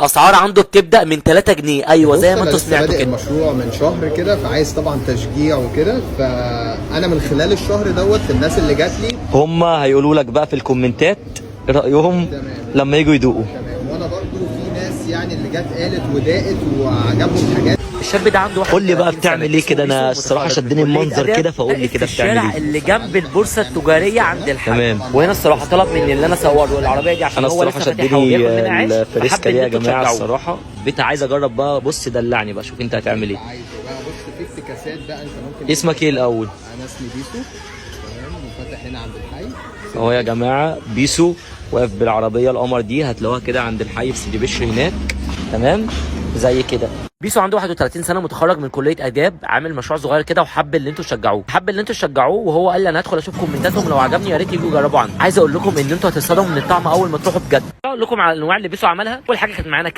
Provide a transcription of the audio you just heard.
الاسعار عنده بتبدا من 3 جنيه. ايوه بص زي ما انا انتوا لسه سمعتوا بادئ كده. المشروع من شهر كده، فعايز طبعا تشجيع وكده. فانا من خلال الشهر دوت الناس اللي جات لي هما هيقولوا لك بقى في الكومنتات رايهم تمام. لما يجوا يدوقوا. تمام. وانا برضو في ناس يعني اللي جت قالت وداقت وعجبهم حاجات. الشاب ده عنده قول لي بقى 31 بتعمل سنة. ايه كده؟ انا اسمه الصراحة متخرج شدني من كلية المنظر آداب، كده، فقول لي واقف كده في بتعمل الشارع ايه؟ اللي جنب البورصة التجارية عند الحي. تمام. وهنا الصراحة طلب مني اللي انا اصور له العربية دي عشان انا هو الصراحة لسه فاتحها شدني وبياكل منها عيش، الفريسكا فحب دي ان يا انتوا جماعة تشجعوه. الصراحة. بيت عايز اجرب بقى. بص دلعني بقى، شوف انت هتعمل ايه. عايزه بقى. بص في افتكاسات بقى انت ممكن. اسمك ايه الاول؟ انا اسمي بيسو، تمام، وفاتح هنا عند الحي. اهو يا جماعة بيسو واقف بالعربية القمر دي، هتلاقوها كده عند الحي في سيدي بشر هناك. تمام زي كده. بيسو عنده 31 سنة، متخرج من كليه اداب، عامل مشروع صغير كده وحب اللي انتوا تشجعوه، حب اللي انتوا تشجعوه. وهو قال لي انا هدخل اشوف كومنتاتهم، لو عجبني يا ريت يجوا يجربوا عندي. عايز اقول لكم ان انتوا هتتصدموا من الطعم اول ما تروحوا بجد. اقول لكم على الانواع اللي بيسو عملها. اول حاجة كانت معانا